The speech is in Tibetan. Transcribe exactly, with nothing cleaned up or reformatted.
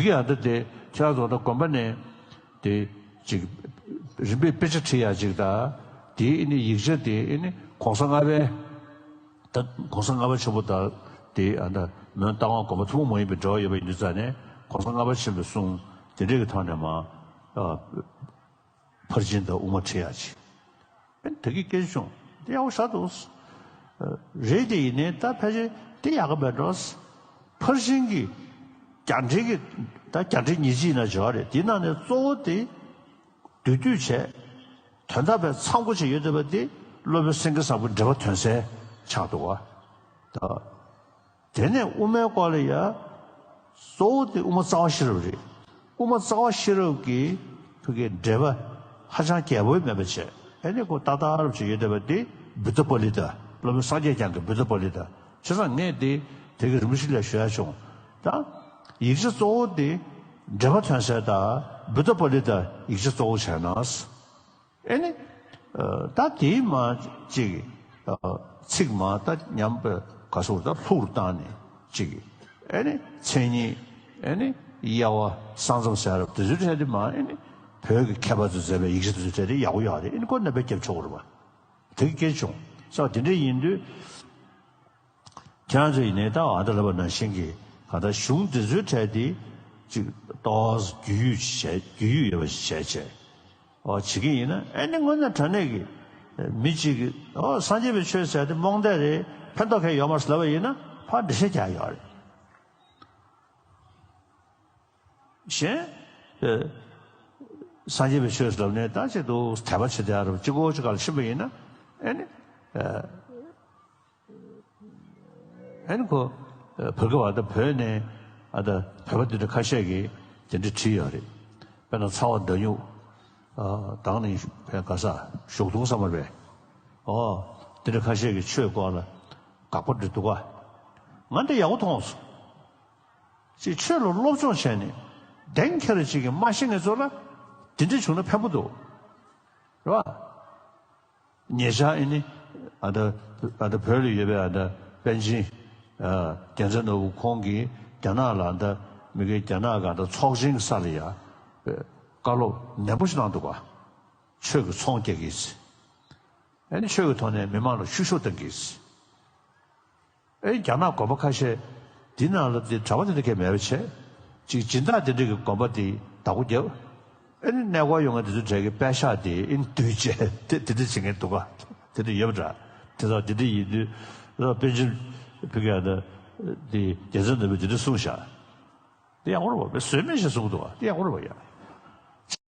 གི་ཨ་ད་དེ་ཁྱེད་རང་ཚོ་ད་དགོན་པ་ནས་དེ་ཅིག་རིམ་པས་དཔེ་ཆ་ཁྲིད་ཡ་ཅིག་དང་། དེའི་ཨེ་ནི་ཡིག་ཆ་དེ་ཨེ་ནི་གོང་ས་ལྔ་པའི། ད་གོང་ས་ལྔ་པ་ཆེན་པོ་དང་དེ་ཨ་ད་མོན་རྟ་དབང་དགོན་པ་ཐུན་མོང་མ་ཡིན་པའི་འབྲེལ་བ་ཡོད་པ་ཡིན་དུས་ཙང་ནས། གོང་ས་ལྔ་པ་ཆེན་པོའི་གསུང་དེ་འདྲས་ཀྱི་ཐོག་ནས་མ་ཨ་ཕར་ཕྱིན་དང་དབུ་མ་ཁྲིད་ཡག་ཅིག་ཨེ་དེ་གི་སྐད་ཆ་བྱུང་། དེ་ཡག་པོ་ཞེ་དྲག་འདུག་རེད། དེ་ཡིན་ནའི་ད་ཕལ་ཆེར་དེ་ཡག་གི་མེད་འགྲོ། ཕར་ཕྱིན་གྱི་རྒྱ་འགྲེལ་གྱི་ད་རྒྱ་འགྲེལ་ཉི་ཤུ་ཡིན་ན་བྱས་པ་རེད། དེའི་ནང་ནས་གཙོ་བོ་དེ་བསྡུས་བསྡུས་བྱས། དོན་དག་དཔེ་ཚང་པོ་ཅིག་ཡོད་བསྡད་པ་འདི་སློབ་དཔོན་སེང་གེ་བཟང་པོའི་འགྲེལ་པ་དོན་གསལ་ཆགས་འདུག་བ། ད་དེ་ནས་དབུ་མའི་སྐོར་ལ་ཡ་གཙོ་བོ་དེ་དབུ་མ་རྩ་བ་ཤེས་རབ་རེད། དབུ་མ་རྩ་བ་ཤེས་རབ་ཀྱི་ཁོ་གི་འགྲེལ་པ་ཧ་ཅང་རྒྱས་པོ་མེད་པ་བྱས། ཨེ་ནི་ཁོ་ཏག་ཏག་རབ་ཅིག་ཡོད་བསྡད་པ་འདི་བུདྡྷ་པཱ་ལི་ཏ། སློབ་དཔོན་སངས་རྒྱས་བསྐྱངས་ཀྱི་བུདྡྷ་པཱ་ལི་ཏ། བྱས་ཙང་ངས་འདི་དེ་གི་རིན་པོ་ཆེ་ལ་ཞུ་ཡ་བྱུང་། ད་ཡིག་ཆ་གཙོ་བོ་འདི་འགྲེལ་པ་དོན་གསལ་དང་བུདྡྷ་པཱ་ལི་ཏ་ཡིག་ཆ་གཙོ་བོ་བྱས་ན། ཨེ་ནི། ཨ་ད་དེའི་མ་ཅིག་ཨ་ཚིག་མ་ད་ཉམས་པའི་ག་སོགས་ད་ལྷུག་རུ་བཏང་ནས་ཅིག་ཨེ་ནི་མཚན་ཉིད། ཨེ་ནི་དབྱེ་བ། གསང་རྫོབ་ཟེར་རབ་དེ་ཚོའི་གྲས་དེ་མ་ཨེ་ནི་བོད་ཀྱི་མཁས་པ་ཚོས་མཛད་པའི་ཡིག་ཆ་དེ་ཚོའི་གྲས་དེ་ཡག་པོ་ཡོད་རེད། ཨེ་ནི་ཁོ་རྣམ་པས་རྒྱབ་ཆོག་གི་རེད་པ། དེ་གི་སྐད་བྱུང་། ས་དེ་འདྲ་ཡིན་དུས། ཁྱེད་རང་ཚོ་ཡིན་ནའི་ད་ཨ་ད་ལབ་པ་ནང་བཞིན་གྱི་ག་ད་གཞུང་འདི་ཚོའི་གྲས་དེ་ཅིག་ཏོག་ཙམ་རྒྱུས་ཡོད་བྱས། རྒྱུས་ཡོད་ཡོད་པ་ཞིག་བྱས་བྱས། ཨོ་བྱེད་ཀྱི་ཡིན་ན། ཨེ་ནི་དངོས་གནས་དྲང་གནས་ཀྱི་མི་གཅིག་གིས་ཨོ་སངས་རྒྱས་པའི་ཆོས་ཟེར་དེ་རྨོངས་དད་རེད། ཕན་ཐོགས་གང་ཡང་ཡོད་མ་རེད་ལབ་པ་ཡིན་ན་ཕར་འགྲེལ་བཤད་རྒྱག་ཡོད་རེད། གཞན། ཨེ། སངས་རྒྱས་པའི་ཆོས་ལབ་ནས་ད་ཅིག་ཏུ་དད་པ་བྱེད་དེ་ཨ་རུ་གཅིག་པོ་གཅིག་ག་ལ་ཕྱིན་པ་ཡིན་ན། ཨེ་ནི། ཨེ། ཨེ་ནི་ཁོ། ཨེ། བོད་སྐད་བ་ད་བོད་ནས་ཨ་ད་བོད་པ་འདི་འདྲ་ཁ་ཤས་ཀྱིས་དེ་འདྲ་བྲིས་ཡོད་རེད། དཔེར་ན་ཚ་བ་མདའ་སྨྱུག་ཨ་དང་ནི་བོད་ག་ས་ཞོགས་དུང་ས་མར་བས། ཨོ། དེ་འདྲ་ཁ་ཤས་ཀྱིས་ཆོས་སྐོར་ལ་དགག་པ་འདྲ་འདུག་ག་ང་འདི་ཡག་པོ་མཐོང་སོང་། ཅིག་ཆོས་ལ་སློབ་སྦྱོང་བྱས་ནས་གདེང་འཁེལ་རེ་ཅིག་གིས་མ་ཤེས་མཁན་ཚོ་ལ་དེ་འདྲ་བྱུང་ན་ཕན་པོ་འདུག་རེད་བ། ཉེ་ཆར་ཨེ་ནི་ཨ་ད་ཨ་ད་བོད་ལ་ཡོད་པའི་ཨ་ད་པཎ་ཆེན་ཨ་རྒྱལ་མཚན་ནོར་བུ་ཁོང་གིས་རྒྱ་ནག་ལ་ཨ་ད་མི་གི་རྒྱ་ནག་གི་ཨ་ད་ཚོགས་ཆེན་གྱི་ས་ལ་ཡ་བཀའ་སློབ་ནན་པོ་ཞིག་གནང་འདུག་ག་ཆོས་ཀྱི་ཚོང་རྒྱག་གི་ཟེར། ཨེ་ནི་ཆོས་ཀྱི་ཐོག་ནས་མི་མང་ལ་བཤུ་གཞོག་གཏང་གི་ཟེར། ཨེ་རྒྱ་ནག་དགོན་པ་ཁ་ཤས་འདི་ནང་ལ་དེ་གྲྭ་པ་དེ་འདྲ་གས་མེད་པ་བྱས། ཅིག་སྦྱིན་བདག་དེ་འདྲ་གི་དགོན་པ་དེ་བདག་པོ་རྒྱབ། ཨེ་ནི་གནས་སྐོར་ཡོང་མཁན་དེ་ཚོའི་གྲས་ཀྱི་པད་ཤག་དེ་ཨེ་ནི་བསྡུས་བྱས་དེ་དེ་འདྲ་བྱེད་མཁན་འདུག་ག་དེ་འདྲ་ཡོད་པ་འདྲ། དེ་ཚོ་དེ་འདྲ་ཡིན་དུས་ཨ་པཎ་ཆེན་ཕ་གི་ཨ་ད་དེ་རྒྱལ་མཚན་ནོར་བུས་དེ་འདྲ་གསུངས་ཤག་དེ་ཡག་པོ་རེད་པ། བཟོས་མེད་ཞེས་གསུངས་འདུག་ག་དེ་ཡག་པོ་རེད་པ་ཡ།